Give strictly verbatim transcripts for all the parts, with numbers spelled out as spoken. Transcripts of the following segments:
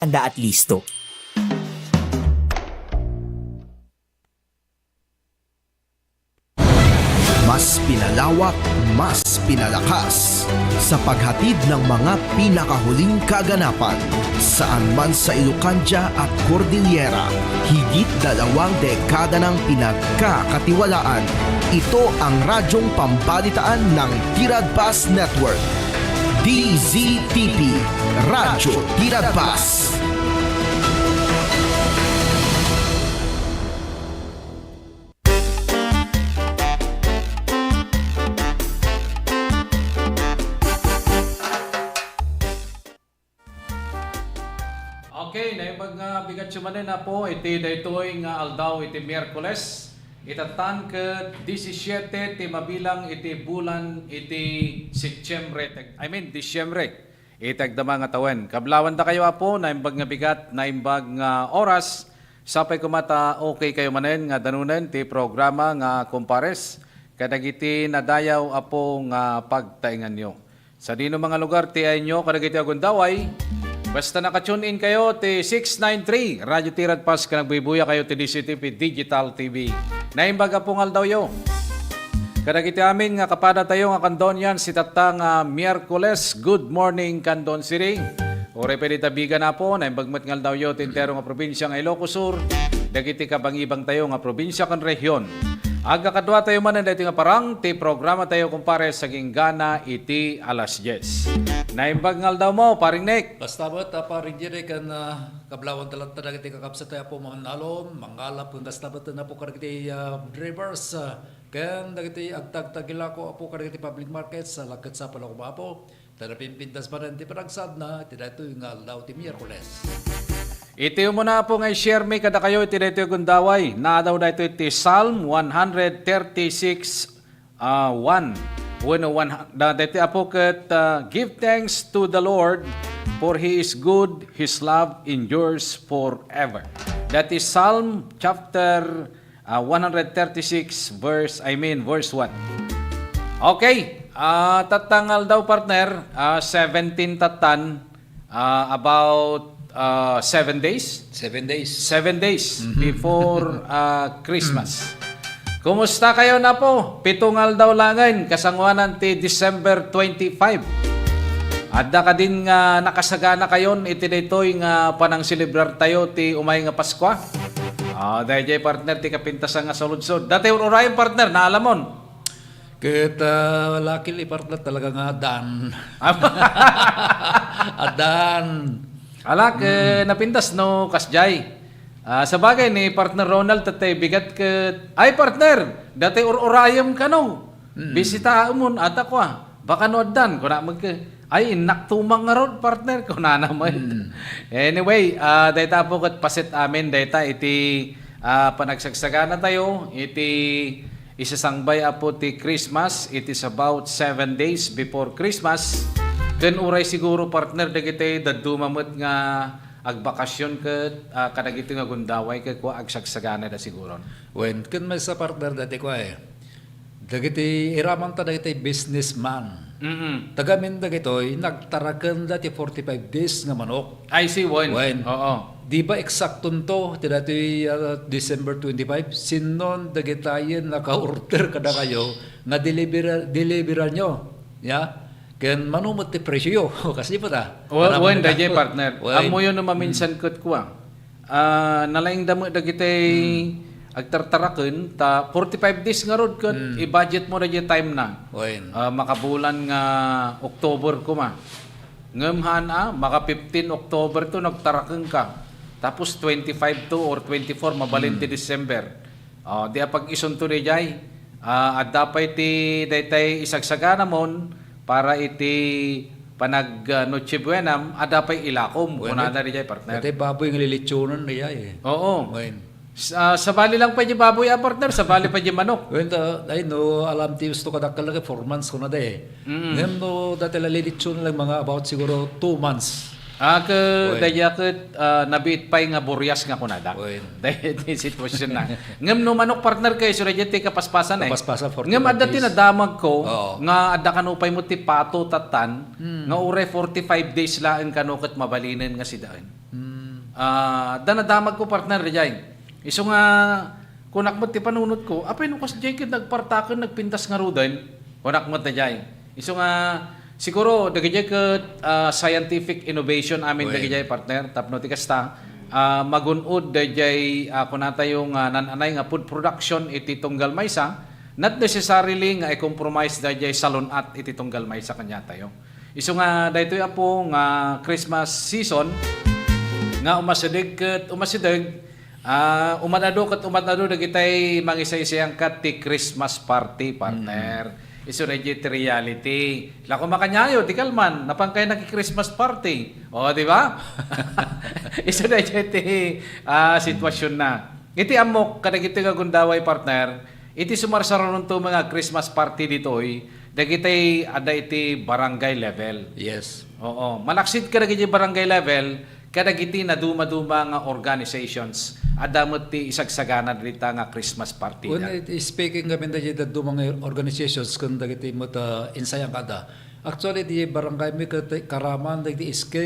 Handa at listo. Mas pinalawak, mas pinalakas sa paghatid ng mga pinakahuling kaganapan. Saan man sa Ilocandia at Cordillera, higit dalawang dekada ng pinagkakatiwalaan. Ito ang radyong pambalitaan ng Tiradpas Network. D Z T P, Radyo Tiradpas. Okay, naimbag nga bigat siya manen, Apo, iti daytoy nga aldaw iti Miyerkules, itatan ket disisiete ti mabilang iti bulan iti Setyembre, tag-, I mean, Disyembre, iti agdama nga tawen. Kablawandakayo, Apo, naimbag nga bigat, naimbag nga oras, sapay koma ta okay kayo manen nga danunen ti programa nga Kumpares kadagiti nadayaw, Apo, nga pagtaenganyo. Sadino nga lugar ti ayanyo kadagiti agundaway, basta naka-tune in kayo ti six nine three Radyo Tiradpas ken agbuybuya kayo ti D Z T P Digital T V. Naimbag a pungaldawyo. Kadagiti amin nga kapadatayo nga Candonians, itata nga Miyerkules, good morning, Candon City. Uray pay dita Vigan, Apo, naimbag met nga aldawyo ti entero nga probinsia nga Ilocos Sur, dagiti kabangibangtayo nga probinsia ken rehion. Agkakaduatayo manen daytoy nga parang ti programatayo, Kumpares, aginggana iti alas dies. Naimbag nga aldawmo, Paring Nick. Basta met, ah, Paring Jerry, ken, ah, kablawanta latta dagiti kakabsat tayo, Apo, Ma'am Alon, mangalap ken kasta met, Apo, kadagiti, ah, drivers, ah, ken dagiti agtagtagilako, Apo, kadagiti public markets, ah, lakket sa palako, Apo. Ta napimpintas manen ti panagsaadna iti daytoy nga aldaw ti Miyerkules. Iti umuna, Apo, nga i-share mi kadakayo iti daytoy gundaway, naadaw daytoy ti Psalm one hundred thirty-six, ah, one. Wenno one, da-, daytoy, Apo, ket, ah, "Give thanks to the Lord, for He is good, His love endures forever." That is Psalm chapter Ah, one hundred thirty-six verse, I mean, verse one. Okay, ah, tatta nga aldaw, partner, ah, seventeen tattan, ah, about, ah, seven days? Seven days. Seven days Mhm. before, ah, Christmas. Kumusta kayo, Apo? Pito nga aldaw laengen, kasangoanan ti December twenty-five. Adda kadin nga nakasagana kayon iti daytoy nga panangselebrar tayo ti umay nga Paskua? Ah, daydiay, partner, ti kapintasan nga saludsod. Daytoy ur-urayen, partner, naalamon. Ket, ah, luckily, partner, talaga nga adan. Adan. Alak, eh, Mm. napintas no kasjay. Ah, sabagay ni partner Ronald, tatay bigat ket, ay, partner, daytoy ur-urayem kano. Mm. Bisitaemon, ata kua. Baka no addan, kuna met ket, "Ay, innak tumang ngarud, partner," kunana met. Mm. Anyway, ah, dayta, Apo, ket paset amin dayta iti, ah, panagsagsagana tayo iti isasangbay, Apo, ti Christmas. It is about seven days before Christmas. Ken uray siguro, partner, dagiti dadduma met nga agbakasyon ket, ah, kadagiti nga gundaway ket kua agsagsaganada siguron. Wen, ken maysa, partner, dati kua, eh. Dagiti iramanta dagiti businessman. Mm-mm. Tagamin dagitoy, nagtarakenda ti forty-five days nga manok. I see, wen. Wen. Oo. Di ba eksaktonto ti datoy, ah, December twenty-five? Sinnon dagitayen naka-order kadakayo nga delibera-, deliberanyo? Ya? Ken mano met ti presyo? Kasi pa ta. Wa-, Aram wen, na dayjay, ka. Partner. Wen. Ammoyo no maminsan ket kua. Ah, nalaingda met dagiti Hmm. agtartaraken, ta forty-five days ngarud ket Hmm. i-budget mo dayjay time na. Wen. Ah, makabulan nga October koma. Ngem haan, ah, maka fifteen October to nagtaraken ka. Tapos twenty-five to or twenty-four, mabalin Hmm. ti December. Oh, di apag-isunto dayjay. Ah, adda pay ti daytay isagsaganamon para iti panag, ah, Noche Buenam, adda pay ilakom, Wen, kunana dayjay, partner. Daytay baboy nga lilitsunan dayjay, eh. Oo. Wen. Sa-, sabali lang pay di baboy, ah, partner, sabali pay di manok. Wen, ta, ay, no, alam ti usto kadakkel, four months kuna da, eh. Mm. Ngem no, dayta la lilitsunan lang mga about siguro two months. Ah, ke, Wen. Daya ket, ah, nabiit pay nga burias nga kunada. Wen. Daya ti sitwasyon na. Ngem no manok, partner, kay isu daydiay ti kapaspasan, eh. Kapaspasan, forty-five days. Ngem adda ti nadamagko Oo. nga adda kano pay met ti pato tattan, Hmm. nga uray forty-five days laeng kano ket mabalinen nga sidaen. Hmm. Ah, adda nadamagko, partner, daydiay. Isu nga, kunak met ti panunotko, apay no kasdiay ket nagpartaken, nagpintas ngaruden? Kunak met daydiay. Isu nga, siguro, dagiti ket, ah, scientific innovation amin Wen. dagiti partner, tapno ti kasta, ah, magun-od daydiay, ah, kunatayo nga nan-anay nga food production iti tunggal maysa, not necessarily nga i-compromise daydiay salun-at iti tunggal maysa kaniatayo. Isu nga daytoy, Apo, nga Christmas season, nga umasideg ket umasideg, Ah, umad-adu ket umad-adu dagitay mangisaysayangkat ti Christmas party, partner. Mm. Isu daydiay ti reality. La, koma kaniayo, di kalman, napan kayo naki-Christmas party. O, di ba? Isu daydiay ti, ah, sitwasyon na. Iti ammok, kadagitoy nga gundaway, partner, iti sumarsaronto nga Christmas party ditoy, dagitay adda iti barangay level. Yes. Oo. Malaksid kadagiti barangay level, kadagiti naduma-duma nga organizations, adda met ti isagsagana dita nga Christmas party When da. it is speaking kami dagiti daduma nga organizations ken dagiti met, ah, insayang kada. Actually, di barangay mi ket karaman dagiti S K.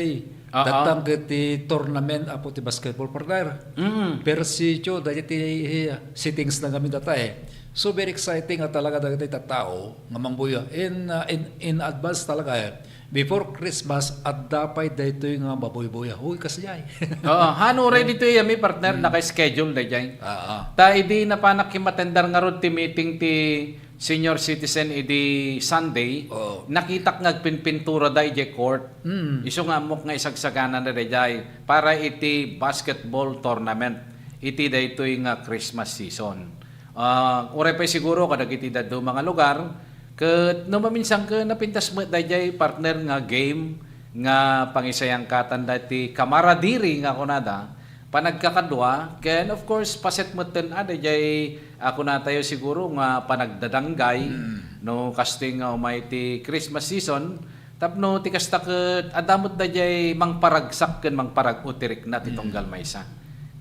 Aha. Dattan ket ti tournament apo ti basketball, partner. Mm. Pero si Joe, dagiti, eh, settings na kami data, eh. So, very exciting nga talaga dagiti tattao nga mangbuya. In, ah, in, in advance talaga, eh. Before Christmas, adda pay daytoy nga mabuybuya. Uy, kasdiay. Oo, han uray ditoy, ami, partner, Mm. naka-schedule daydiay. Ah, ah. Ta idi napanak kimatendar ngarud ti meeting ti senior citizen idi Sunday, Oo. nakitak nga agpinpintura da idiay court. Mm. Isu nga ammok nga isagsagana na daydiay para iti basketball tournament iti daytoy nga Christmas season. Ah, uray pay siguro kadagiti dadduma nga lugar, ket no maminsan ket napintas met daydiay, partner, nga game nga pangisayangkatan da ti kamaradiri nga kunada, panagkakadua, ken of course, paset metten a daydiay, a kunatayo siguro nga panagdadanggay, Mm. no, kastoy nga umay ti Christmas season, tapno ti kasta ket adda met daydiay mangparagsak ken mangparag-o ti rikna ti Mm. tunggal maysa.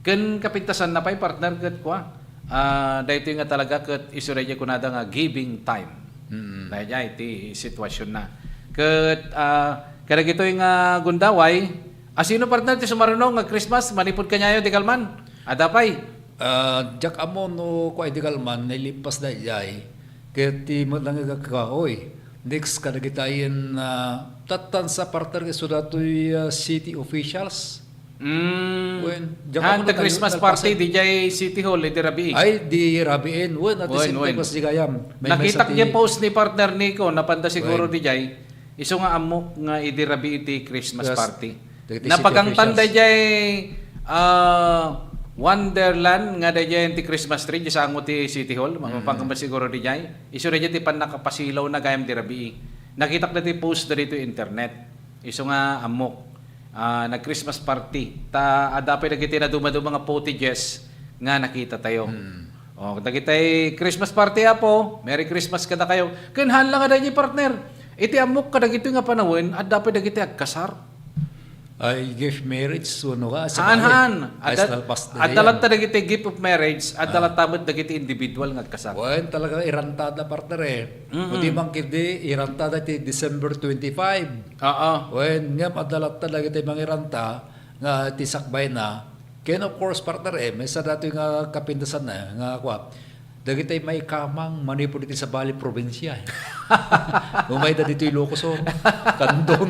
Ken kapintasanna pay, partner, ket kua, ah, daytoy nga talaga ket isu daydiay kunada nga giving time. Mm. Daydiay ti sitwasyon na. Ket, ah, kadagitoy nga gundaway, asino, partner, ti sumaruno nga Christmas manipud kaniayo di kalman? Adda pay? Ah, diak ammo no kua idi kalman, nailipas daydiay. Ket ti met lang nga kahoy. Next kadagitayen, ah, tattan sa partner isu datoy, ah, city officials. Mm. Wen, diak Ah, ammo the no Christmas nalpasen. party, di jay City Hall, di rabii. Ay, di rabiin. Wen, at the Wen, same time, wen. Mas di gayam. May Nakitak mesa ti jay post ni partner Nico, napanda siguro Wen. di jay. Isu nga ammok nga idi rabii iti Christmas Yes. party. Dagiti city Napagangtan officials. dayjay, ah, Wonderland nga dayjay ti Christmas tree, di sango ti City Hall, Mm. mapangkamba siguro dayjay. Isu dayjay ti pannakapasilaw na gayam di rabii. Nakitak daytoy post daytoy internet. Isu nga ammok, ah, nag-Christmas party. Ta adda pay dagiti naduma-duma nga footages nga nakita tayo. Mm. Oh, dagitay Christmas party, Apo. Merry Christmas kadakayo. Ken haan la nga dayjay, partner. Iti ammok kadagitoy nga panawen, adda pay dagiti agkasar. Ay, gift marriage, so, no, ka, sa Haan, bagay. haan. Ay, Adda, stalpas na adda yan. latta dagiti gift of marriage, adda Ah. latta met dagiti individual nga agkasar. Wen, talaga irantada, partner, eh. Mm-mm. Pwede man kidi, irantada ti December twenty-five. Oo. Wen, ngem adda latta dagiti mangiranta nga ti sakbay na. Ken of course, partner, eh, maysa datoy nga kapintasan na, nga kua, dagiti maikamang manipud iti sabali probinsya. Umayda ditoy Ilocos, oh. Candon.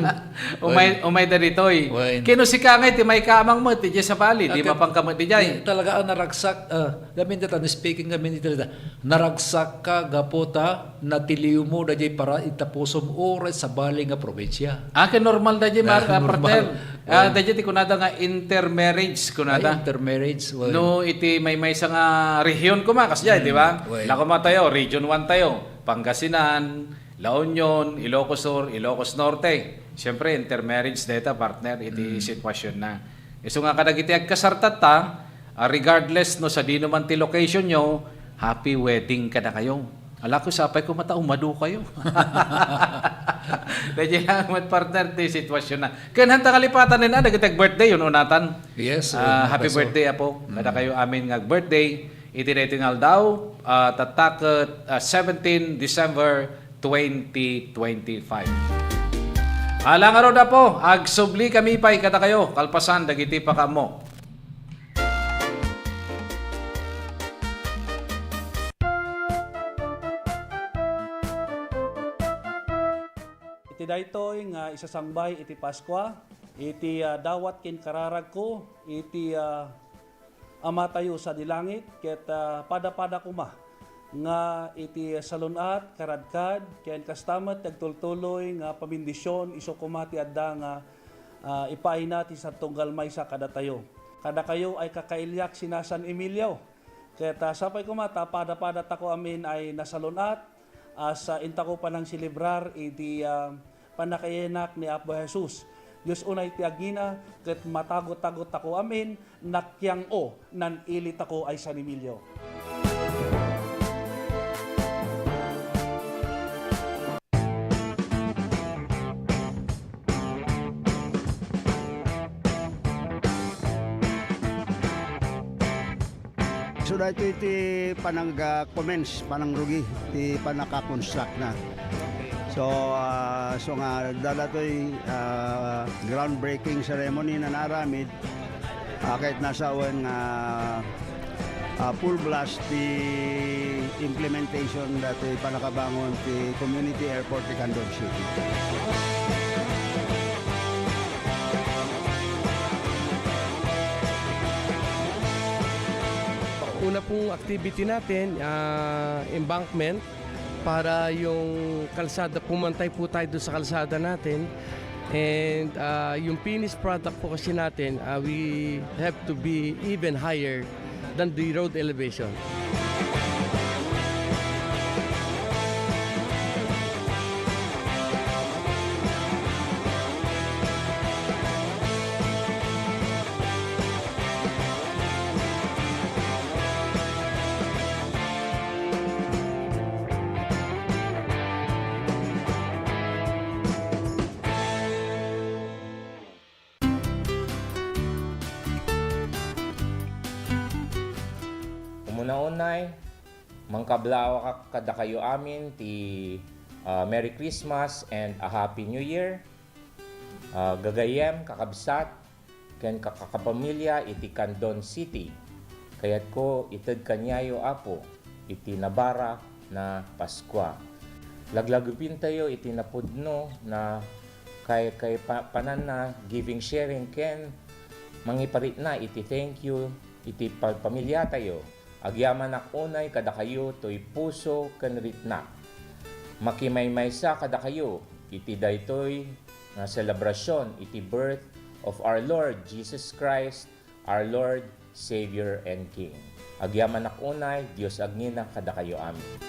Umay, Wen. umayda ditoy. Wen. Ken no sika nga iti maikamang met, iti sabali, di Akin, mapangka met di jay. di, talaga, ah, naragsak, ah, gamin dita, speaking gamin dita, naragsak ka, gapu ta, natiliwmo dayjay para itapusom uray sabali nga probinsya. Ah, ken normal dayjay, Mar-, Ah, ah, normal. partner. Ah, Wen. dayjay ti kunada nga intermarriage, kunada. Ay, intermarriage, wen. No, iti maymaysa nga rehiyon koma, kasdiay, Mm, di ba? wen. La koma tayo, Region one tayo. Pangasinan, La Union, Ilocos Sur, Ilocos Norte. Siyempre, intermarriage dayta, partner, iti Mm. sitwasyon na. Isu nga kadagiti agkasar tatta, ah, regardless no sadino man ti location nyo, happy wedding kadakayo. Ala, ko sapay ko mata umado kayo. Daydi lang met, partner, ti sitwasyon na. Ken hanta kalipatan ni, ah, dagiti ag-birthday, yun unatan. Yes, uh, ah, happy birthday, Apo. Mm. Kada kayo amin nga ag-birthday. Iti daytoy nga aldaw, ah, tatta ket, ah, seventeen December twenty twenty-five. Ala ngarud, Apo, agsubli kami pay kada kayo, kalpasan dagiti pakaammo. Iti daytoy nga isasangbay iti Paskua, iti, ah, dawat ken kararagko, iti, ah, Amatayo sadi langit, ket, ah, pada-pada koma nga iti salun-at, karadkad, ken kasta met ti agtultuloy nga pamendisyon isu koma ti adda nga, ah, ipaayna ti Santo Unggal Maysa kadatayo. Kadakayo ay kakailiak sina San Emilio. Ket, ah, sapay koma ta pada-pada tako amin ay nasalun-at, as, ah, intako panangselebrar iti, ah, pannakayanak ni Apo Jesus. Dios unay ti agina, ket matagot-tagot tako amin, nakiang-o, nan-ili tako ay San Emilio. So, daytoy ti panag-, ah, commence, panangrugi ti pannaka-construct na. So, ah, so nga, daytoy, ah, groundbreaking ceremony nga naaramid, ah, ket nasawen nga, ah, full blast ti implementation daytoy pannakabangon ti community airport ti Candon City. Una pong activity natin, ah, embankment para yung kalsada, pumantay po tayo doon sa kalsada natin. And, ah, yung finished product po kasi natin, ah, we have to be even higher than the road elevation. Umuna unay, mangkablaawak kadakayo amin ti, ah, Merry Christmas and a Happy New Year. Ah, gagayyem, kakabsat, ken kakapamilya iti Candon City. Kayatko ited kaniayo, Apo, iti nabara na Paskua. Laglagipentayo iti napudno na kay, kay pa-, pananna, giving, sharing, ken mangiparitna iti thank you iti pa-, pamiliatayo. Agyamanak unay kadakayo toy puso ken ritnak. Makimaymaysa kadakayo iti daytoy nga selebrasyon iti birth of our Lord Jesus Christ, our Lord, Savior, and King. Agyamanak unay, Dios agngina kadakayo amin.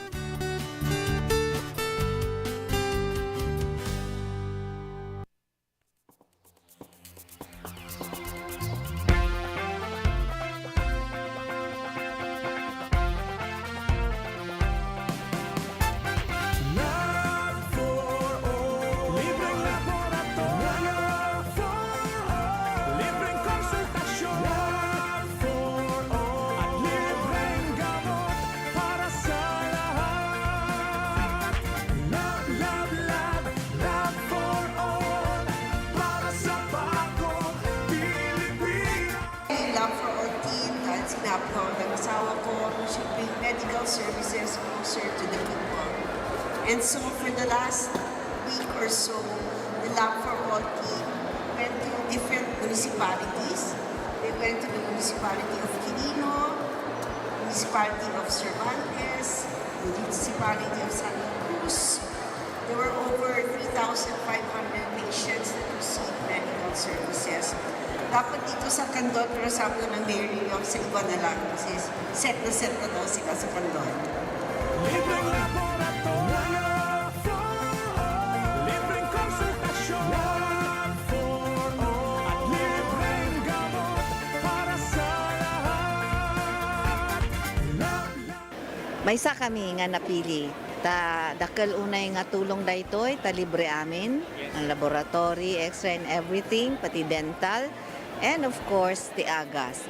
Libreng laboratorio. Libreng konsultasyon. At libreng gamot para sa lahat. Love, love, love, love for all. Para sa bagong Pilipinas. Love for All Team, dahil sinabi ho ng asawa ko, we should bring medical services closer to the people. And so for the last week or so, the Love for All Team went to different municipalities. They went to the municipality of Quirino, municipality of Cervantes, municipality of Santa Cruz, There were over three thousand five hundred patients that received medical services. Dapat dito sa Candon, pero sabi ko ng Mayor Liliong, sa iba na lang. Kasi set na set na daw sila sa Candon. Libreng laboratorio, libreng konsultasyon, at libreng gamot para sa lahat. Maysa kami nga napili. Ta dakkel unay nga tulong daytoy, ta libre amin, ang laboratory, X-ray and everything, pati dental, and of course, ti agas.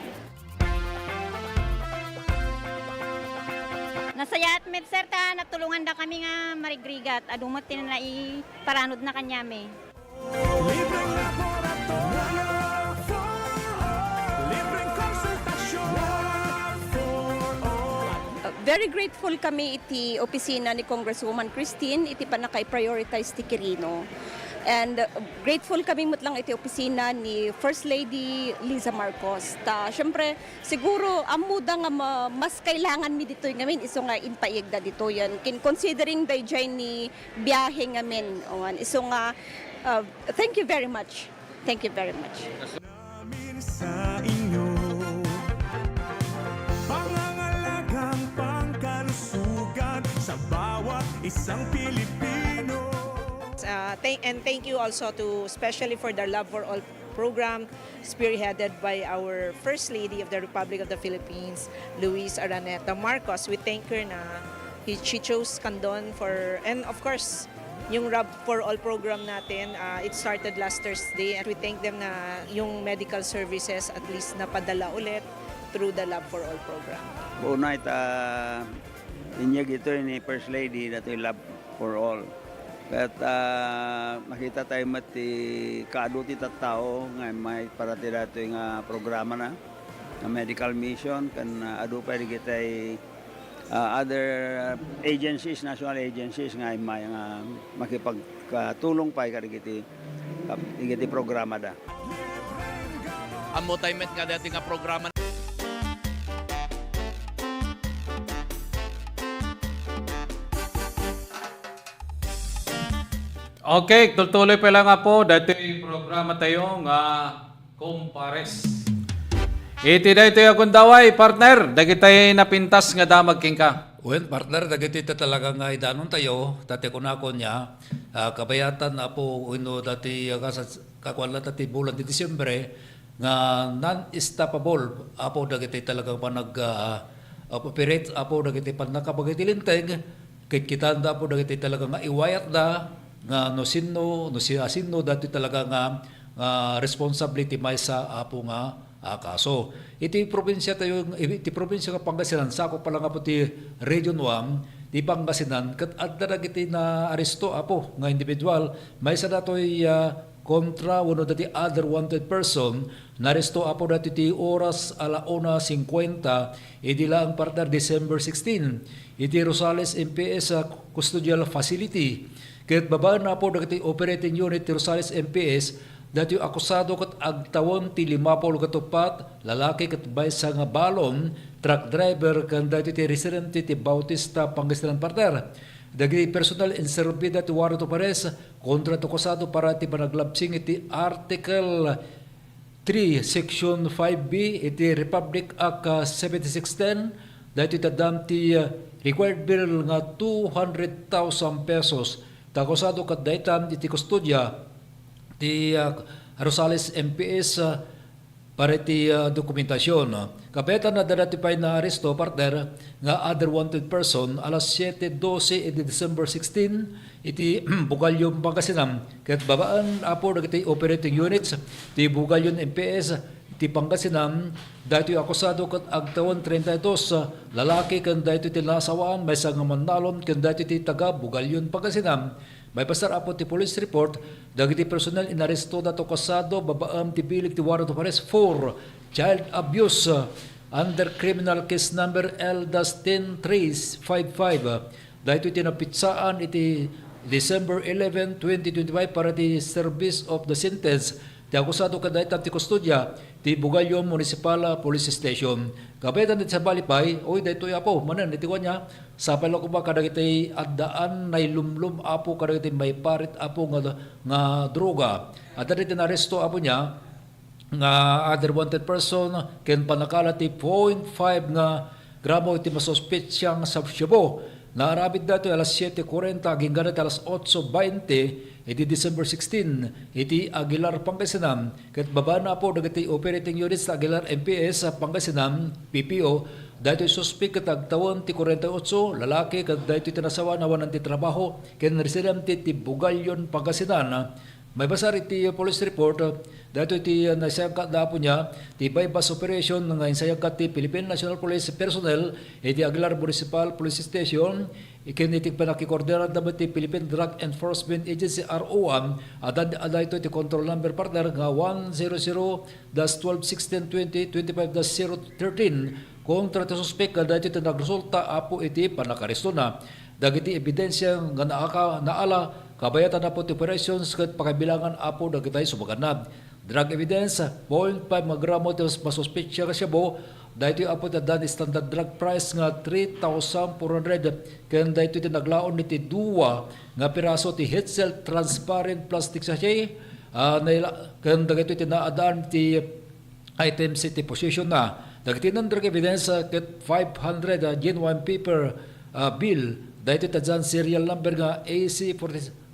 Nasayaat met, sir, ta natulonganda kami nga marigrigat. Adu met ti naiparanodna kaniami. Libreng laboratorio for all. Libreng konsultasyon for all. Uh, very grateful kami iti opisina ni Congresswoman Christine iti pannakaiprioritize ti Quirino. And, uh, grateful kami met lang iti opisina ni First Lady Liza Marcos. Ta, syempre, siguro, ammoda nga ma-, mas kailangan mi ditoy ngamin, isu nga impaigda ditoyen. Kin-, considering dayjay ni biyahe ngamin. Awan, isu nga, uh, thank you very much. Thank you very much. Namin sa inyo, pangangalagang pangkalusugan sa bawat isang Pilipino. Uh, thank, and thank you also to, especially for the Love for All program, spearheaded by our First Lady of the Republic of the Philippines, Luis Araneta Marcos. We thank her na he, she chose Candon for, and of course, yung Love for All program natin, uh, it started last Thursday, and we thank them na yung medical services at least napadala ulit through the Love for All program. Unay ta inyeg ito ni First Lady, datoy Love for All. Ket, ah, makita tayo met ti kaadu ti tattao nga immay para ti datoy nga programa na, nga medical mission, ken, ah, adu pay dagiti, ah, other agencies, national agencies nga immay nga makipagtulong pay kadagiti, ah, dagiti programa da. Ammo tayo met nga dati nga programa. Okay, tultuloy pa lang, Apo, daytoy programa tayo nga Kumpares. Iti daytoy a gundaway, partner, dagitay napintas nga damag kenka. Well, partner, dagiti ta talaga nga idanon tayo, ta ti kunakon niya, ah, kabayatan, Apo, wenno dati, ah, kas-, kakuan la ta ti bulan ti Disyembre, nga non-stoppable, Apo, dagiti talaga panag, ah, operate, Apo, dagiti pannakabagay ti linteg, ket kitanda, Apo, dagiti talaga nga iwayatda, nga no sinno, no siasino, dati talaga nga, nga responsable ti maysa, Apo, nga, ah, kaso. Iti probinsya tayo, iti probinsya nga Pangasinan, sakop pa lang, Apo, ti Region one, ti Pangasinan, ket adda dagiti naaresto, Apo, nga individual, maysa datoy, ah, kontra wenno dati other wanted person, naaresto, Apo, dati ti oras a la una cincuenta, idi laeng, partner, December sixteen, iti Rosales M P S, ah, custodial facility. Ket babaen, Apo, dagiti operating unit ti Rosales M P S, dati akusado ket agtawen ti lima puluh ket uppat, lalaki ket maysa nga balon, truck driver, ken dati ti residente ti Bautista, Pangasinan, partner. Dagiti personal inserbi dati warrant of arrest kontra ti akusado para ti panaglabsing iti Article three, Section five B iti Republic Act, ah, seventy-six ten, daytoy ti addaan ti, ah, required bail nga two hundred thousand pesos. Ta akusado ket dayta iti kustodia ti, ah, Rosales M P S, ah, para iti, ah, dokumentasyon. Kabayatan, adda dati pay naaresto, partner, nga other wanted person, alas siete doce iti December sixteen, iti Bugallon, Pangasinan, ket babaen, Apo, dagiti operating units ti Bugallon M P S ti Pangasinan, daytoy akusado ket agtawen treinta y dos, lalaki, ken daytoy ti naasawaan, maysa nga mannalon, ken daytoy ti taga Bugallon, Pangasinan. Maibasar, Apo, ti police report, dagiti personnel inaresto daytoy akusado babaen ti bileg ti warrant of arrest for child abuse, uh, under criminal case number L dash ten three five five. Daytoy ti napitsaan iti December eleven, twenty twenty-five para ti service of the sentence ti akusado ken dayta ti kustodia ti Bugallon Municipal Police Station. Kabayatan iti sabali pay, oy, daytoy, Apo, manen iti kua niya, sapay la koma kadagiti addaan nailumlom, Apo, kadagiti maiparit, Apo, nga, nga droga. Adda dagiti naaresto, Apo, niya, nga other wanted person, ken pannakala ti point five nga gramo iti masuspetsya nga shabu-shabu. Naaramid daytoy alas siete kuarenta, agingga daytoy alas otso bainte, iti December sixteen, iti Aguilar, Pangasinan, ket babaen, Apo, dagiti operating units ti Aguilar M P S Pangasinan, P P O, daytoy suspek ket agtawen ti kuarenta y otso, lalaki, ket daytoy ti nasawan awanan ti trabaho, ken residente ti Bugallon, Pangasinan. Maibasar iti police report, daytoy ti, ah, naisayangkatda, Apo, nia, ti buy-bust operation nga insayangkat ti Philippine National Police personnel iti Aguilar Municipal Police Station, ken iti pannakikoordinarda met ti Philippine Drug Enforcement Agency, R O one, adda, adda daytoy ti control number, partner, nga one zero zero dash twelve sixteen twenty twenty-five dash zero thirteen, kontra ti suspek, daytoy ti nagresulta, Apo, iti pannakarestona. Dagiti ebidensia nga naaka-, naala, kabayatan, Apo, ti operations ket pakabilangan, Apo, dagitay sumaganad. Drug evidence, point five nga gramo ti mas-, masuspetsa nga shabu, daytoy, Apo, ti adda ni standard drug price nga three thousand four hundred, ken daytoy ti naglaon iti dua nga piraso ti heat sealed transparent plastic sachet, ah, naila-, ken dagitoy ti naadaan ti items iti possession na. Dagiti non-drug evidence, ah, ket five hundred, ah, genuine paper, ah, bill. Daytoy ti addan serial number nga A C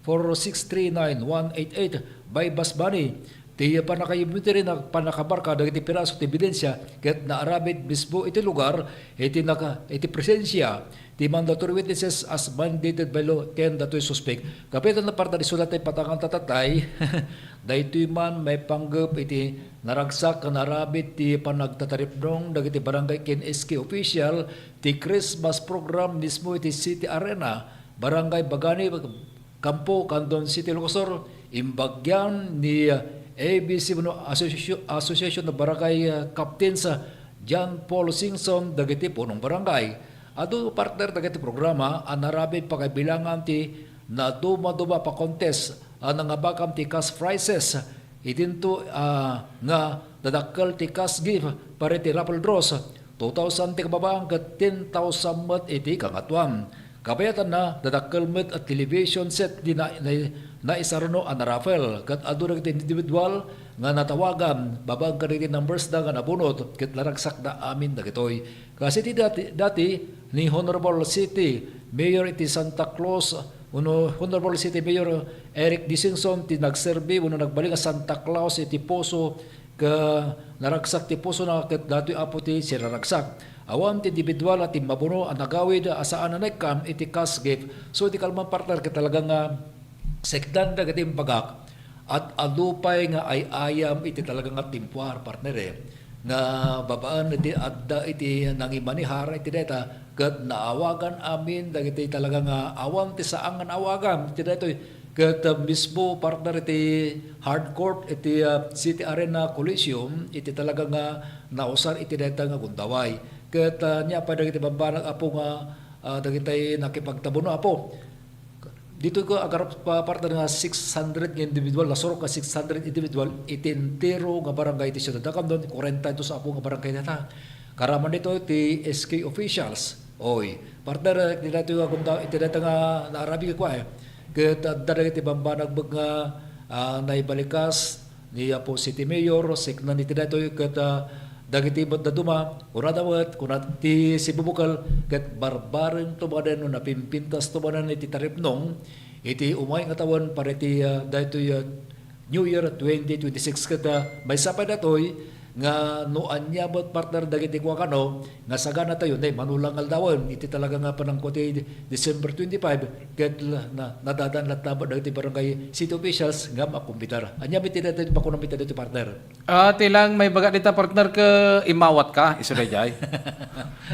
four six three nine one eight eight, buy-bust money. Ti pannakaibutiri na pannakabarka dagiti piraso ti ebidensia ket naaramid mismo iti lugar iti naka-, iti presensia ti mandatory witnesses as mandated by law ken datoy suspek. Kapitan na parte isulat ti patangan tatatay, daytoy man maipanggep iti naragsak ken aramid ti panagtataripnong dagiti barangay ken S K official ti Christmas program mismo iti City Arena, Barangay Bagani, Campo, Candon City, Ilocos Sur, imbagian ni, uh, A B C wenno Association, Association of Barangay, uh, Captains, uh, John Paul Singson, dagiti punong barangay. Adu, partner, dagiti programa a naramid pakabilangan ti naduma-duma a pa-contest a nangabakan ti cash prizes. Idinto, ah, nga nadakkel ti cash gift para iti raffle draws, two thousand ti kababaang ket ten thousand met iti kangatoan. Kabayatanna, nadakkel met a television set ti na-, na-, naisaruno a naraffle, ket adu dagiti individual nga natawagan babaen kadagiti numbersda nga nabunot, ket naragsakda amin dagitoy. Kas iti dati, dati ni Honorable City Mayor iti Santa Claus, uno, Honorable City Mayor Eric Disingson ti nagserbi wenno nagbalin nga Santa Claus iti Poso, ket naragsak ti pusona ket datoy, Apo, ti siraragsak. Awan ti individual a timmabuno a nagawid a saan a naikkam iti cash gift. So, iti kalman, partner, ket talaga nga sekdan dagiti imbagak, ad-adu pay nga ay-ayam iti talaga nga timpuar, partner, eh, nga babaen iti adda iti nangimanihar iti dayta, ket naawagan amin dagiti talaga nga awan ti saan nga naawagan iti daytoy. Ket, uh, mismo, partner, iti hard court iti, uh, City Arena Coliseum iti talaga nga nausar iti dayta nga gundaway. Ket, uh, nia pay dagiti bambanag, Apo, nga, uh, dagitay nakipagtabuno, Apo. Ditoy ko agarap pa, partner, nga six hundred nga individual, nasurok nga six hundred individual iti entero nga barangay iti siudad. Dakam don, kuarenta y dos, Apo, nga barangay dayta. Karaman ditoy ti S K officials. Oy, partner, iti daytoy nga gunda-, iti dayta nga naarabi ko, eh. Ket adda dagiti bambanag nga, ah, naibalikas ni Apo City Mayor, seknan iti daytoy ket, ah, dagiti met dadduma, kunada met, kuna ti Cebu Bukal, ket barbareng tumaden no napimpintas tumaden iti taripnong iti umay nga tawen para iti, ah, daytoy, ah, New Year twenty twenty-six ket, ah, maysa pay datoy nga no ania met, partner, dagiti kuakano nga sagana tayo, nay, manulang aldawen iti talaga nga panangko ti December twenty-five, ket la-, na, nadadan latta met dagiti barangay city officials nga makumbitar. Ania met ti daytoy makunam iti daytoy, partner? Ah, ti lang maibaga dita, partner, ket imawat ka, isu dayjay.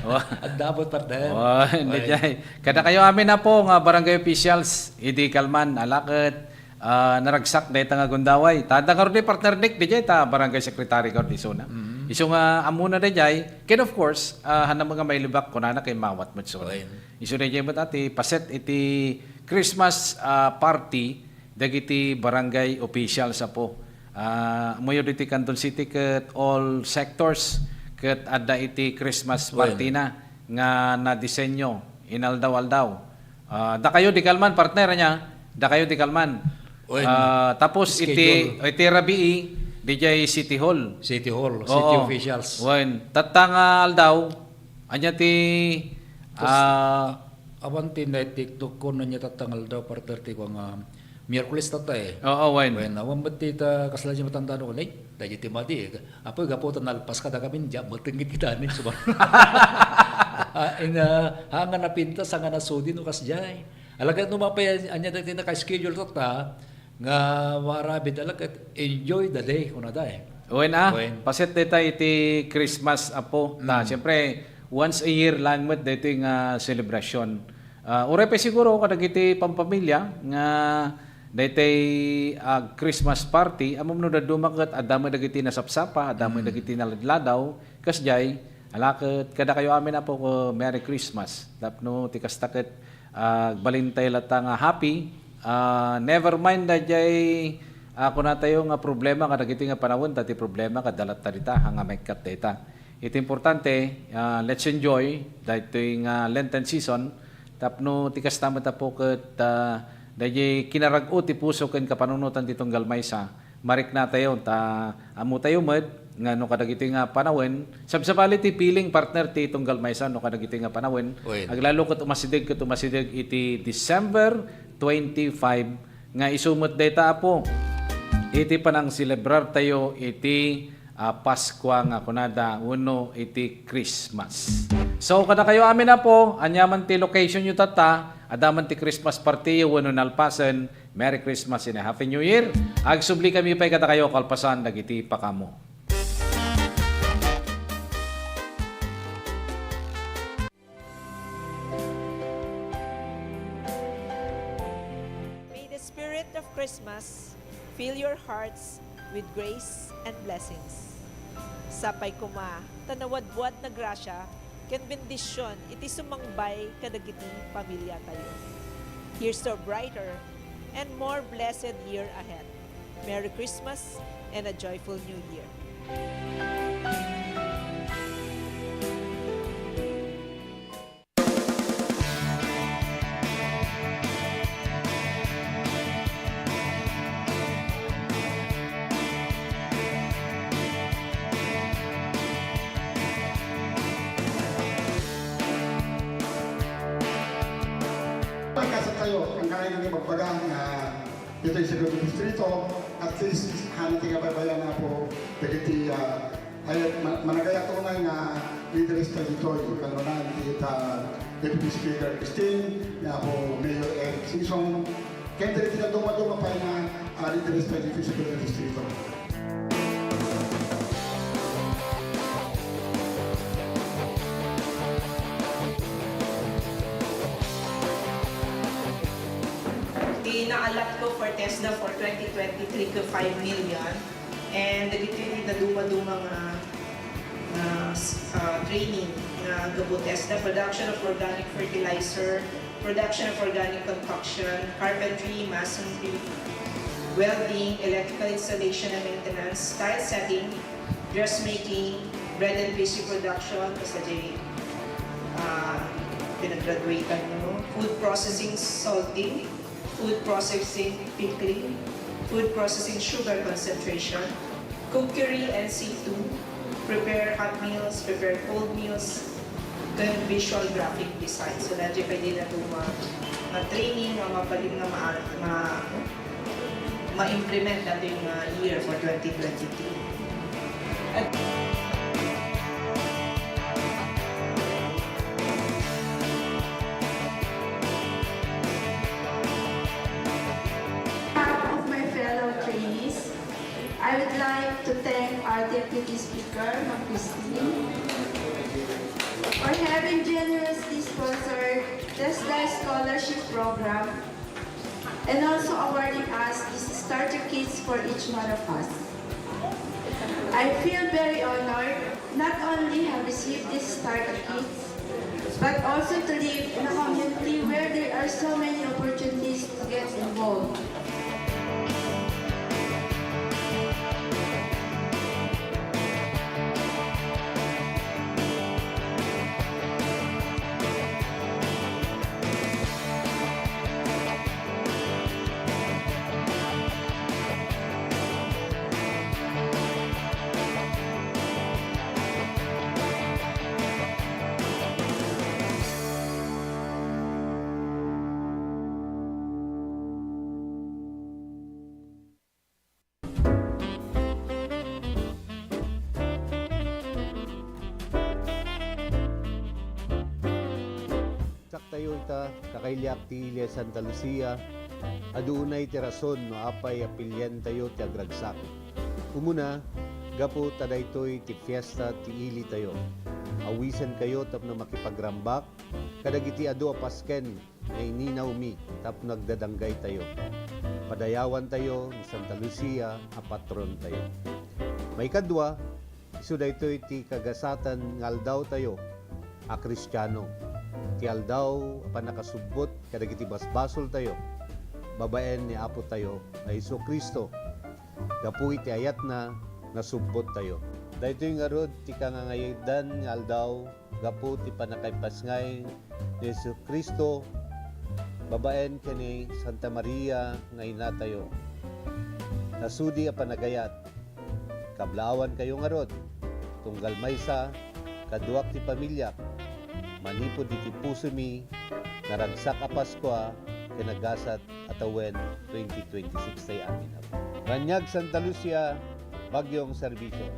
Wa- Adda met, partner. Wa, hindi Ay. jay. Kadakayo amin, Apo, nga barangay officials, idi kalman, ala ket, ah, naragsak dayta nga gundaway. Ta adda ngarud ni partner Nick, dijay ta barangay secretary ngarud isuna. Mm. Isu nga ammona dayjay. Ken of course, ah, hanam nga mailibak kunana ket imawat met isuna. Oy. Isu dayjay met a ti paset iti Christmas, ah, party dagiti barangay officials, Apo. Ah, umuyod iti Candon City ket all sectors ket adda iti Christmas Oy. party na nga nadisenyo inaldaw-aldaw. Ah, dakayo di kalman, partner, ania? Dakayo di kalman. Wen, Ah, tapos iti, schedule. iti rabii, dijay City Hall. City Hall, Oo. city officials. Wen, tatta nga aldaw, ania ti, Tapos, ah, awan ti naitiktok ko no ania tatta nga aldaw, partner, ti kua nga Miyerkules tatta, eh. Oo, wen. Wen, awan met ti ta-, kasla diay matandaan, wen, ay, daydiay ti madi, eh. Apo, gapu ta nalpas kadakami, diak met ngitngitami, suba-, ah, ina, ha, nga napintas, ha, nga nasudi, no, kasdiay. Alagad no mapay, ania dagiti naka-schedule tatta, nga maaramid, alagad, enjoy the day, kunada, eh. Wen, ah. Wen. Paset dayta iti Christmas, Apo. Ta, Mm. siyempre, once a year lang met daytoy nga celebration. Ah, uray pay siguro kadagiti pampamilya nga daytoy, ah, Christmas party, ammom no dadduma ket adda met dagiti nasapsapa, adda met Mm. dagiti naladladaw, kasdiay, ala ket kadakayo amin, Apo, ko Merry Christmas. Tapno ti kasta ket, ah, agbalintay latta nga happy. Ah, never mind daydiay, ah, kunatayo nga problema kadagiti nga panawen, ta ti problema ket da latta dita, ha, nga maikkat dayta. Iti importante, ah, let's enjoy daytoy nga Lenten season tapno ti kasta met, Apo, ket, ah, daydiay kinarag-o ti puso ken kapanunotan ti tunggal maysa, mariknatayo ta ammotayo met nga no kadagitoy nga panawen, sabsabali ti feeling, partner, ti tunggal maysa no kadagitoy nga panawen. Wen. Aglalo ket umasideg ket umasideg iti December twenty-five nga isu met dayta, Apo, iti panangselebrar tayo iti, ah, Paskua nga kunada wenno iti Christmas. So, kadakayo amin, Apo, ania man ti location yo tatta, adda man ti Christmas party yo wenno nalpasen, Merry Christmas and a Happy New Year. Agsubli kami pay kadakayo kalpasan dagiti pakamo. May the spirit of Christmas fill your hearts with grace and blessings. Sapay koma ta nawadwad na grasya ken bendision iti sumangbay kadagiti pamiliatayo. Here's to a brighter and more blessed year ahead. Merry Christmas and a joyful New Year. Pagkasat tayo, ang kaya nang ibagbaga nga ditoy sa Distrito, at least, hana ti kabaybayan na po, dagiti, ah, ay, ma-, managayat unay nga leaders ta ditoy, kanunay ti ta Deputy Speaker Christine, nga po Mayor Eric Sison, ken dagiti naduma-duma pay nga, ah, leaders ta ditoy sa Distrito. Ti naalat ko for TESDA for twenty twenty-three ko five million. And dagiti ti naduma-duma nga, nga, ah, training nga gapu TESDA, production of organic fertilizer, production of organic compaction, carpentry, masonry, welding, electrical installation and maintenance, tile setting, dressmaking, bread and pastry production, basta di, ah, pinag-graduate-an, no? Food processing, salting, food processing, pickling, food processing, sugar concentration, cookery and C two, prepare hot meals, prepare cold meals, ken visual graphic design. So, daytoy pwede na ito ma-, ma-training, ma-, mabalin nga ma-, ma-, ma-implement natin nga year for twenty twenty-three. At behalf of my fellow trainees, I would like to thank our Deputy Speaker, Ma'am Christine, for having generously sponsored TESDA Scholarship Program and also awarding us these starter kits for each one of us. I feel very honored not only have received these starter kits, but also to live in a community where there are so many opportunities to get involved. Kakailiak ti ili a Santa Lucia, adu unay ti rason no apay a pilientayo ti agragsak. Umuna, gapu ta daytoy ti fiesta ti ilitayo. Awisenkayo tapno makipagrambak kadagiti adu a pasken nga ininawmi tapno agdadanggaytayo. Padayawantayo ni Santa Lucia a patrontayo. Maikadua, isu daytoy ti kagasatan nga aldawtayo a Kristiano, ti aldaw a pannakasubbot kadagiti basbasoltayo babaen ni Apotayo a Jesu-Cristo. Gapu iti ayatna, nasubbottayo. Daytoy ngarud ti kangangayadan nga aldaw gapu ti pannakaipasngay ni Jesu-Cristo babaen ken ni Santa Maria nga inatayo. Nasudi a panagayat, kablaawankayo ngarud, tunggal maysa, kaduak ti pamiliak, manipud iti pusomi, naragsak a Paskua ken nagasat a tawen twenty twenty-six tay amin. Raniag Santa Lucia, Bagyong Serbisyo.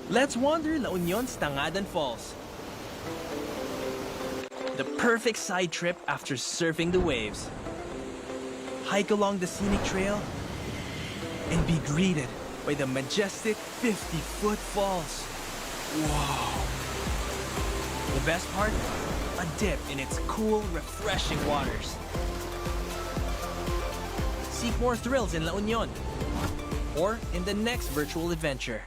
Let's wander La Union's Tangadan Falls. The perfect side trip after surfing the waves. Hike along the scenic trail and be greeted by the majestic fifty-foot falls. Wow! The best part? A dip in its cool, refreshing waters. Seek more thrills in La Union or in the next virtual adventure.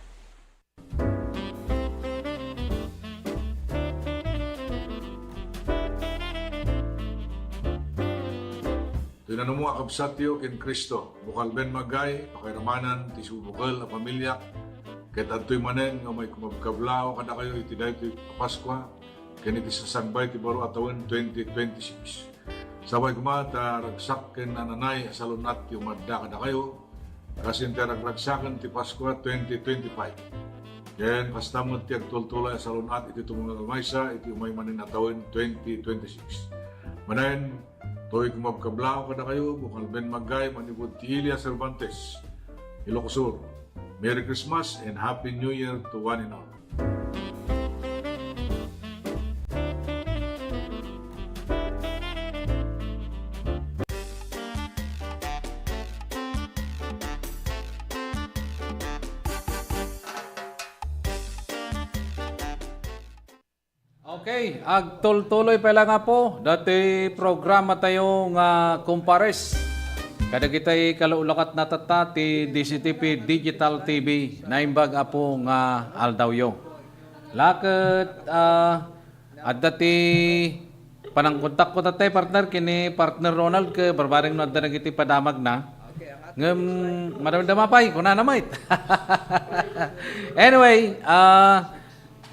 Ti nanumo a kabsatyo ken Cristo, bukel ben maggay, pakairamanan ti subukel a pamiliak, ket adtoy manen nga umay kumabkablaaw kadakayo iti daytoy a Paskua ken iti sasangbay ti baro a tawen twenty twenty-six. Sapay koma ta ragsak ken nananay a salun-at ti umadda kadakayo, kas iti ragragsaken ti Paskua twenty twenty-five. Ken kasta met ti agtultuloy a salun-at iti tumungtunggal maysa iti umay manen a tawen twenty twenty-six. Manen, toy kumabkablaaw kadakayo, bukel ben maggay manipud ti ili a Cervantes, Ilocos Sur. Merry Christmas and Happy New Year to one and all. Okay, agtultuloy pay lang, Apo, dati programa tayo nga Kumpares. Kadagitay kalulakatna tatta ti D C T P Digital T V, naimbag, Apo, nga aldawyo. Laket, ah, adda ti panangkontakko tattay, partner, ken ni Partner Ronald, ket barbareng no adda dagiti padamagna. Ngem madamdama pay, kunana met. Anyway, ah,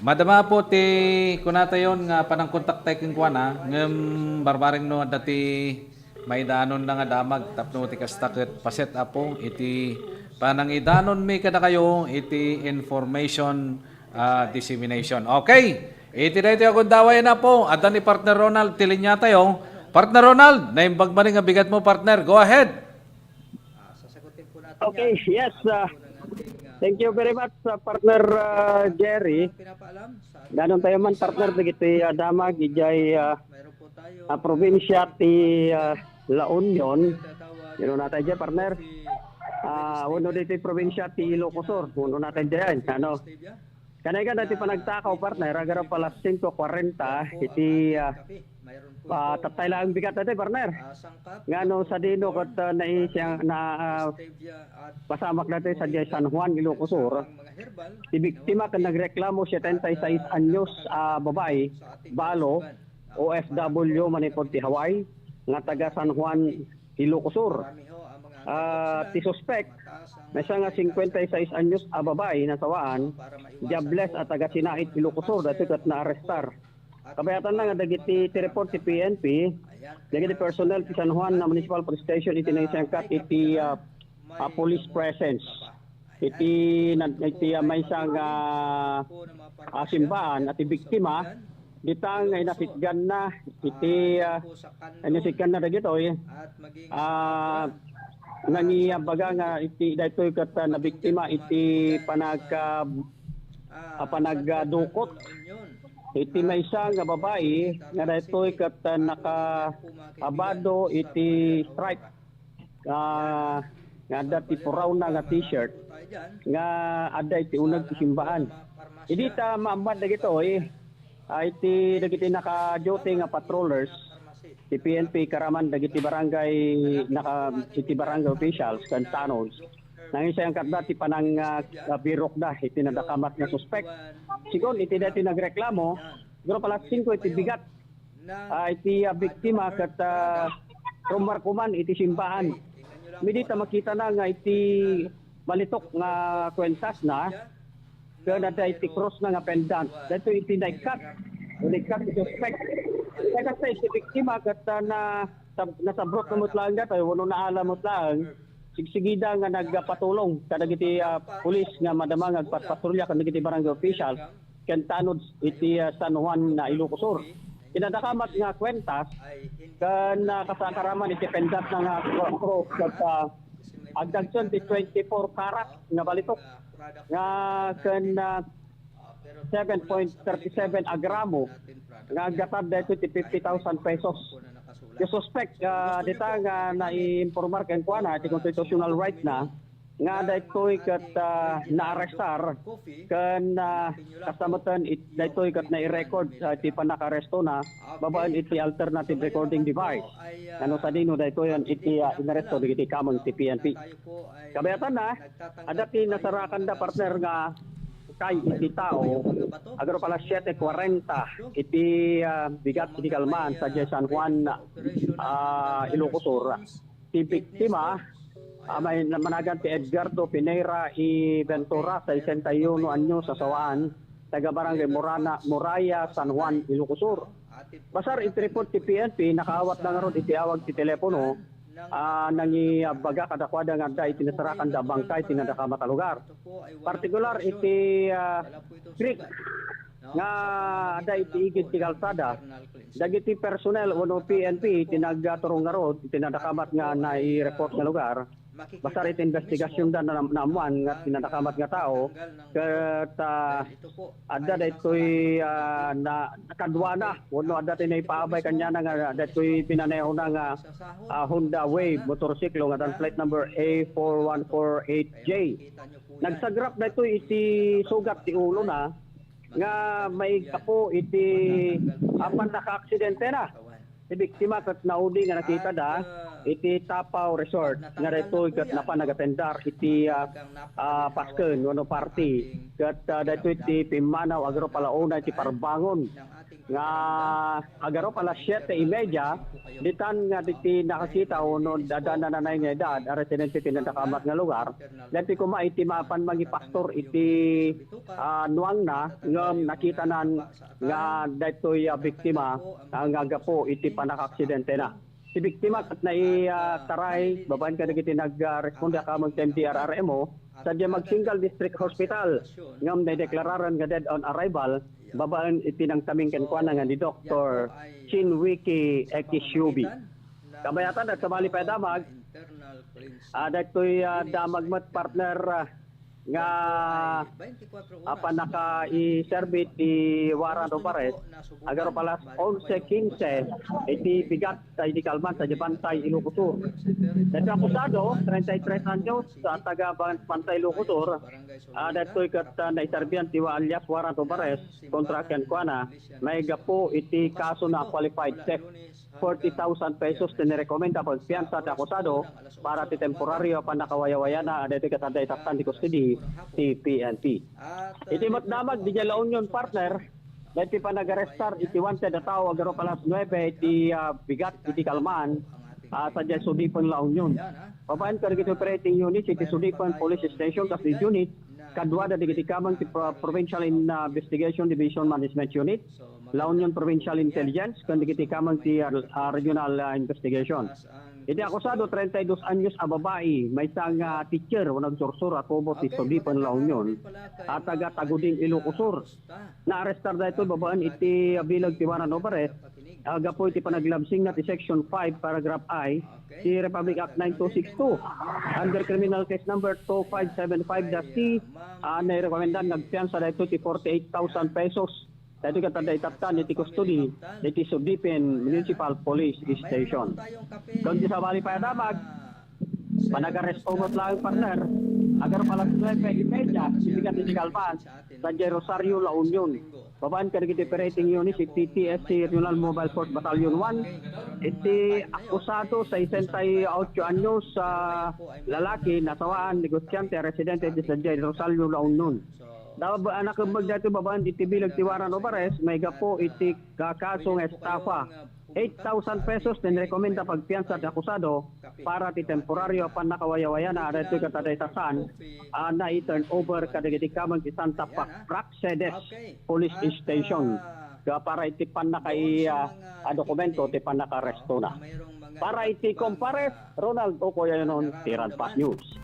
madama, Apo, ti kunatayon nga panangkontak tayo kenkuana, ngem barbareng no adda ti maidanonna nga damag tapno ti kasta ket paset, Apo, iti panangidanonmi kadakayo iti information, ah, dissemination. Okay. Iti daytoy a gundaway, Apo, adda ni Partner Ronald ti linia tayo. Partner Ronald, naimbag manen nga bigatmo, partner. Go ahead. Okay, yes. Ah, thank you very much, ah, partner, ah, Jerry. Danontayo man, partner, dagiti, ah, damag idiay, ah, ah, probinsya ti, ah, La Union. Inunatayo diay, partner. Ah, wenno ditoy probinsya ti Ilocos Sur. Inunatayo diay, ano. Kanay ka dati panagtakaw, partner, agarap alas singko kuarenta, iti, ah, ah, tattay lang bigat dati, partner. Ngano sadino ket, ah, naisang, na, ah, pasamak dati sadiay San Juan, Ilocos Sur. Ti biktima ken nagreklamo, setenta y seis anyos a babai, balo, O F W manipud ti Hawaii, nga taga San Juan, Ilocos Sur. Ah, ti suspek, maysa nga singkuenta y seis anyos a babai, nasawaan, Diables a taga Sinait, Ilocos Sur, daytoy ket naarestar. Kabayatanna nga dagiti, ti report ti P N P, dagiti personnel ti San Juan Municipal Police Station iti naisangkat iti, ah, ah, police presence. Iti nan-, iti, ah, maysa nga, ah, simbaan a ti biktima, dita nga inasitganna iti, ah, inasitganna dagitoy, ah, Nangibaga nga iti daytoy ket, ah, nabiktima iti panag-, ah, ah, panagdukot iti maysa nga babae nga daytoy ket, ah, nakaabado iti stripe, ah, nga adda ti purawna nga t-shirt nga adda iti uneg ti simbaan. Idi ta maammad dagitoy, ah, iti dagiti naka-duty nga patrollers, ti P N P karaman dagiti barangay naka-, iti barangay officials ken tanod. Nangisayangkatda ti panang, ah, ah, birokda iti nadakamat nga suspek. Sigun iti daytoy nagreklamo, siguro alas singko iti bigat, ah, iti, ah, biktima ket, ah, rummarko man iti simbaan. Idi ta makitana nga iti balitok nga kuentasna, ken adda iti krusna nga pendant. Daytoy iti naikkat. Naikkat ti suspek. Kasta iti biktima ket, ah, na-, sab-, nasabrot na met laeng daytoy, wenno naalam met laeng. Sigsigida nga nagpatulong kadagiti, ah, pulis nga madama nga agpatpatrolya kadagiti barangay official ken tanod iti, ah, San Juan na Ilocos Sur. Kinadakamat nga kuentas ken, ah, kasakaraman iti pendant na nga kro-, cross ket, ah, agdagsen ti twenty-four karat nga balitok nga ken, ah, seven point thirty seven a gramo nga aggatad daytoy ti fifty thousand pesos. Ti suspek, ah, dita nga naiinpormar kenkuana iti constitutional right na nga daytoy ket, ah, naarestar ken, ah, kasta metten it-, daytoy ket nai-record, ah, ti pannakaarestona babaen iti alternative recording device. Ano sadino daytoy iti, ah, inaresto dagiti kameng ti P N P. Kabayatanna, adda ti nasarakanda, partner, nga kay iti tao, agrup alas siete kuarenta iti, ah, bigat iti kalman sadiay San Juan, ah, Ilocos Sur. Ti biktima, ah, may namanagan ti Edgardo Pinera y Ventura, sesenta y uno anyos, asawaan, taga Barangay Morana, Moraya, San Juan, Ilocos Sur. Basar iti report ti P N P, nakaawat na ngarud iti awag ti telepono, ah, nangibaga kadakuada nga adda iti nasarakanda a bangkay ti nadakamat a lugar. Partikular iti, ah, creek nga adda iti igid ti kalsada. Dagiti personnel wenno P N P ti nagturong ngarud iti nadakamat nga nai-report nga lugar. Basar iti investigasyonda na naammuan nga ti nadakamat nga tao ket, ah, adda daytoy, ah, na, nakaduana wenno adda ti naipaabay kaniana nga daytoy pinanehona nga, ah, Honda Wave motorsiklo nga adda plate number A four one four eight J. Nagsagrap daytoy iti sugat ti ulona nga maigapu iti apan nakaaksidentena. Ti biktima ket naudi nga nakitada iti Tapao Resort nga daytoy ket napan nagatendar iti, ah, ah, pasken wenno party. Ket, ah, daytoy ti pimmanaw agrup ala una iti parbangon nga agarup alas siete y media, ditan nga diti nakakita wenno adda nanay nga edad a residente ti nadakamat nga lugar, daytoy koma iti mapan mangipastor iti, ah, nuangna ngem nakitanan nga daytoy a biktima, ah, nga gapu iti pannakaaksidentena. Ti biktima ket nai-, ah, taray babaen kadagiti nag-, ah, responde a kameng ti M D R R M O sadiay Magsingal District Hospital ngem naideklararan nga dead on arrival babaen iti nangtaming kenkuana nga ni Doktor Chinwiki Ekishubi. Kabayatan, nagsabali pay a damag, ah, daytoy, ah, damag met, partner, ah, nga apan nakaiserbi ti warrant of arrest, agarup alas onse quince iti bigat ta idi kalman sadiay Bantay, Ilocos Sur. Daytoy akusado, treinta y tres anyos, ah, taga Ban-, Bantay, Ilocos Sur, ah, daytoy ket, ah, naiserbian ti wa-, alias warrant of arrest kontra kenkuana, maigapu iti kaso na qualified theft. Forty thousand pesos ti nirekomenda a pagpiansa ti akusado para ti temporario a pannakawayawayana a daytoy ket adda itattan ti kustodi ti P N P. Iti met damag didiay La Union, partner, daytoy panagarestar iti wanted a tao agarup alas nuebe iti, ah, bigat iti kalman, ah, sadiay Sudipen, La Union. Babaen kadagiti operating units iti Sudipen Police Station kas unit, kaduada dagiti kameng ti Pro-, Provincial in, ah, Investigation Division Management Unit, La Union Provincial Intelligence, ken dagiti kameng ti, ah, ah, Regional, ah, Investigation. Iti akusado, treinta y dos anyos a babai, maysa nga teacher wenno agsursuro a tubo ti Sudipen, La Union, a taga Tagudin, Ilocos Sur. Naarestar daytoy babaen iti bileg ti warrant of arrest, ah, gapu iti panaglabsingna ti Section five, Paragraph I, ti Republic Act nine two six two. Under Criminal Case Number two five seven five dash C, ah, nairekomendan nga agpiansa daytoy ti forty-eight thousand pesos. Daytoy ket adda itattan iti custody iti Sudipen Municipal Police Station. Ken ti sabali pay a damag, panag-aresto met laeng, partner. Agar alas nuebe y media, iti kat iti kalman, San Jay Rosario, La Union. Babaen kadagiti operating units iti T S C Regional Mobile Force Battalion one, iti akusado, sesenta y ocho anyos a lalaki, nasawaan, negosyante, residente iti San Jay Rosario, La Union. Daw, anak, kemmeg daytoy babaen iti bileg ti warrant of arrest, maigapu iti kakaso nga estafa. Eight thousand pesos ti rekomenda pagpiansa ti akusado para ti temporario a pannakawayawayana a daytoy ket adda itattan a nai-turn over kadagiti kameng ti Santa Pa-, Praxedes Police Station. Ga para iti pannakai-, ah, a dokumento ti pannakaarestona. Para iti Compares, Ronald Okoyanon, ti Radpac News.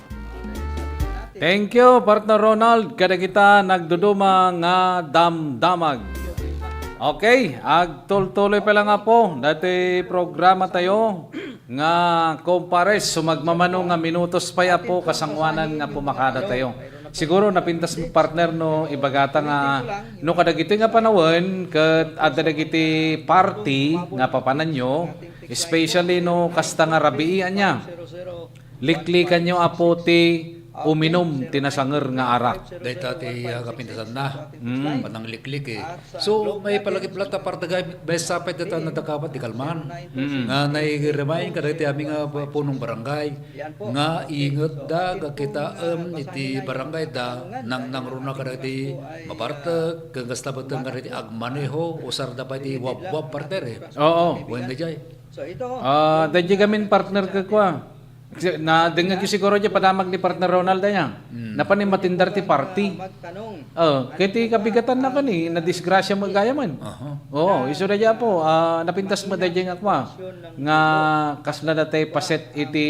Thank you, Partner Ronald, kadagita nagduduma nga damdamag. Okay, agtultuloy pa lang, Apo, dati programa tayo nga Compares, sumagmamano nga minutos pay, Apo, kasangoanan nga pumakada tayo. Siguro napintas mo, partner, no, ibagata nga no kadagitoy nga panawen ket adda dagiti party nga papananyo, especially no kasta nga rabii, ania. Liklikanyo, Apo, ti uminum ti nasanger nga arak. Dayta ti, ah, kapintasanna. Mm. Pananglikliki. So, maipalagip latta, parte, maysa pay dayta nadakabat ti kalman. Mm. Nga nai-remind kadagiti amin nga punong barangay nga ingetda nga kitaem iti barangayda, nangnangruna kadagiti mabartek, ken kasta met kadagiti agmaneho, usarda pay ti wabwab, partner, eh. Oo. Wen daydiay. Ah, daydiay gamin, partner, ket kua. Kasi nadengngeg siguro diay padamag ni Partner Ronald aya. Mm. Napan ni matindar ti party. Oh, ket ti kabigatanna kani, nadisgrasya met gayamen. Aha. Oo, isu daydiay, Apo, ah, napintas met daydiay nga kua, nga kasla dayta paset iti,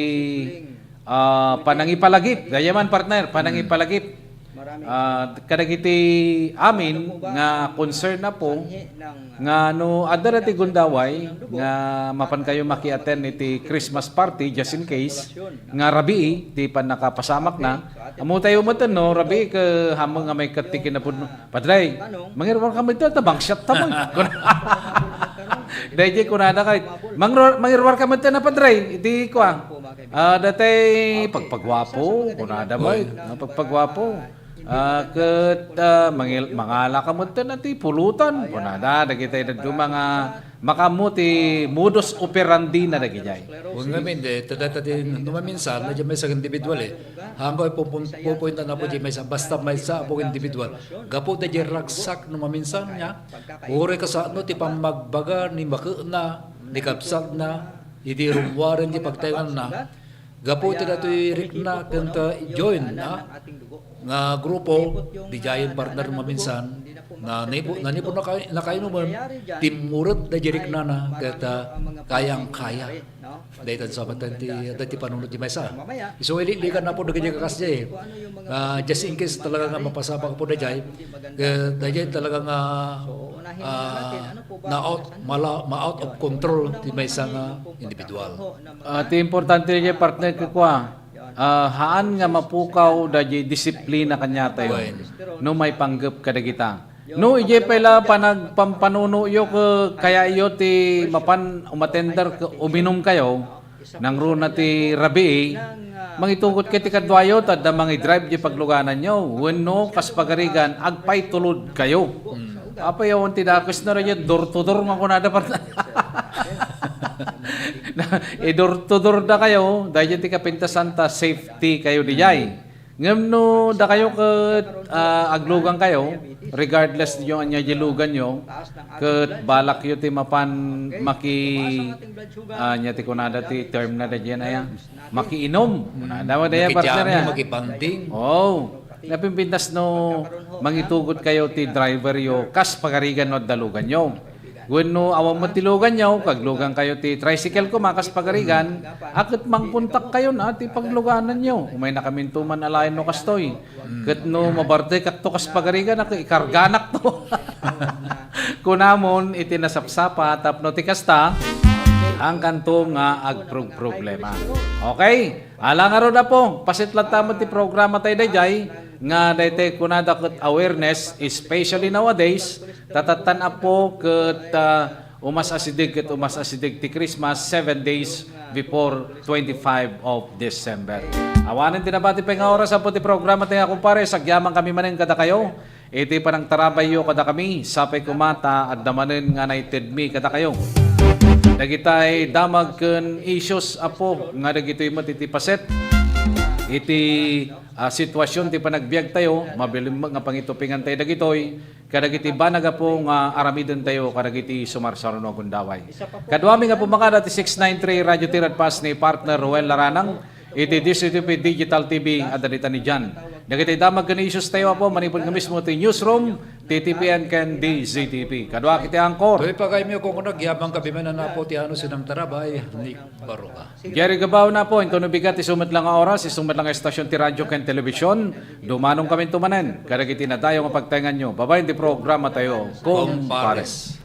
ah, panangipalagip. Daydiay man, partner, panangipalagip. Ah, kadagiti amin nga concern, Apo, nga no adda dayta gundaway nga mapan kayo maki-attend iti Christmas party, just in case nga rabii ti pannakapasamakna, ammo tayo met no rabii ket ammom nga maikkat ti kinapudno. Padre, mangirwar ka met ta bangsiat ta man. Daydiay kunada kay, "Mangro-, mangirwar ka met ta, Padre, iti kua. Ah, dayta pagpaguapo," kunada met, no, pagpaguapo. Ah, ket, ah, mangil-, mangala ka met ta ti pulutan. Kunada, dagiti dadduma nga makaammo ti modus operandi na dagidiay. Wen ngamin, eh, ta dayta ti, no maminsan, daydiay maysa nga individual, eh. Haanko, eh, pupun-, pupunta na po di maysa, basta maysa po individual. Gapu daydiay ragsak no maminsan niya, uray kasano ti pammagbaga ni maketna, ni kabsatna, idi rummuaren ti pagtaenganna. Gapu iti datoy rikna ken ta join na nga grupo, didiayen, partner, maminsan, na nipu-, nanipon na kay-, na kainumen, timmuret daydiay riknana ket, ah, kayang-kaya. Dayta sa matan ti, dayta ti panunot ti maysa. Isu iliklikan na po dagiti kakasdiay. Ah, just in case talaga nga mapasamak po daydiay, eh, daydiay talaga nga, ah, na-out, mala-, ma-out of control ti maysa nga individual. Ah, ti importante daydiay, partner, ket kua, ah, haan nga mapukaw daydiay disiplina kaniatayo no maipanggep kadagita. No idiay pay la panagpampanunoyo ket kayayo ti mapan umatender ket uminum kayo, nangruna ti rabii, mangitugot kayo ti kaduayo ta adda mangidrive diay paglugananyo wenno kas pagarigan agpaitulod kayo. Apay, awan ti dakes na rayo, door to door nga kunada, partner. Na, i-door to door da kayo, daydiay ti kapintasan ta safety kayo diay. Ngem no dakayo ket, ah, aglugan kayo, regardless diay ania diay luganyo, ket balakyo ti mapan maki-, ah, ania ti kunada ti term na daydiay aya, makiinom. Kunada mo daydiay, partner, makijami, ya. Makibanding. Oo. Napimpintas no mangitugot kayo ti driver yo kas pagarigan no adda luganyo. Wenno awan met ti luganyo, kaglugan kayo ti tricycle koma kas pagarigan, a ket mangkontak kayo na ti paglugananyo. Umaynakaminto man alaen no kastoy. Ket no mabardekakto kas pagarigan, a ket ikarganakto. Kunamon iti nasapsapa tapno ti kasta, angkanto nga agprogproblema. Okay? Ala ngarud, Apo, paset latta met ti programa tayo dayjay, nga daytoy kunada ket awareness, especially nowadays, tatattan, Apo, ket, ah, umas asideg ket umas asideg ti Christmas, seven days before twenty-five of December. Awanen ti nabati pay nga oras, Apo, ti programa tayo, kumpare, agyaman kami manen kada kayo. Iti panangtarabayyo kadakami, sapay koma ta adda manen nga naitedmi kadakayo. Dagitay damag ken issues, Apo, nga dagitoy met iti paset iti, ah, sitwasyon ti panagbiag tayo, mabilemmek nga pangitupingan tayo dagitoy, kadagiti banag, Apo, nga aramiden tayo kadagiti sumarsaruno a gundaway. Kaduami nga pumakada ti six nine three Radio Tiradpas ni Partner Ruel Laranang, iti D Z T V Digital T V, adda dita ni Jan. Dagiti damag ken issues tayo, Apo, manipud nga mismo ti newsroom, T T P N ken D Z T V. Kadua iti angkor. Toy pagaymi, kunkunag, yaman kabimenan, Apo, ti ano sinang tarabay, Nick Baroga. Jerry Gabao na po, intono bigat, isu met lang nga oras, isu met lang nga estasyon ti radyo ken telebisyon, dumanon kami tumanen, kadagiti nadayo nga pagtaynganyo, babaen ti programa tayo, Kumpares.